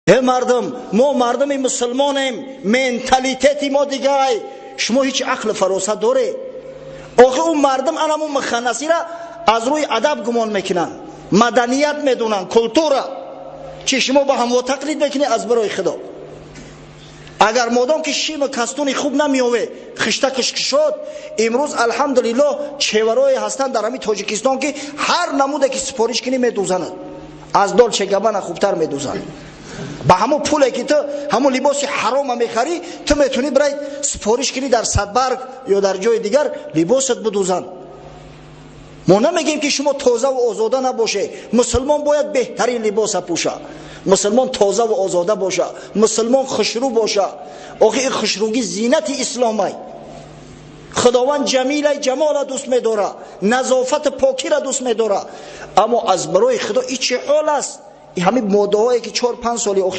Э, мардум, мо мардуми мусулмонем, менталитети мо дигай. Шумо ҳеҷ ақлу фаросат доред? Охи, ӯ мардум анаму муханнасира аз рӯи адаб гумон мекунанд, маданият медонанд, культура. Чи шумо ба ҳамво тақлид мекунед? Аз барои Худо, агар модом ки шима кастуни хуб намеёве, хиштакаш кушод. Имрӯз, алҳамдулиллоҳ, чеварое ҳастанд дар ҳамин Тоҷикистон, ки ҳар намуде ки супориш кунӣ, медӯзанад, аз Долче Габбана хубтар медӯзанд. Ба ҳамон пуле ки ту ҳамон либоси ҳарома мехарӣ, ту метавонӣ бирай супориш кунӣ дар Садбарг ё дар ҷои дигар, либосат бидӯзанд. Мо намегем, ки шумо тозаву озода набоше. Мусулмон бояд беҳтарин либоса пӯша, мусулмон тозаву озода боша, мусулмон хушрӯ боша. Охи, ин хушрӯгӣ зинати исломай. Худованд ҷамилай, ҷамола дӯст медора, назофату покира дӯст медора. Аммо аз барои Худо, и чӣ ҳол аст? Ҳамин модаҳое ки 4-5 соли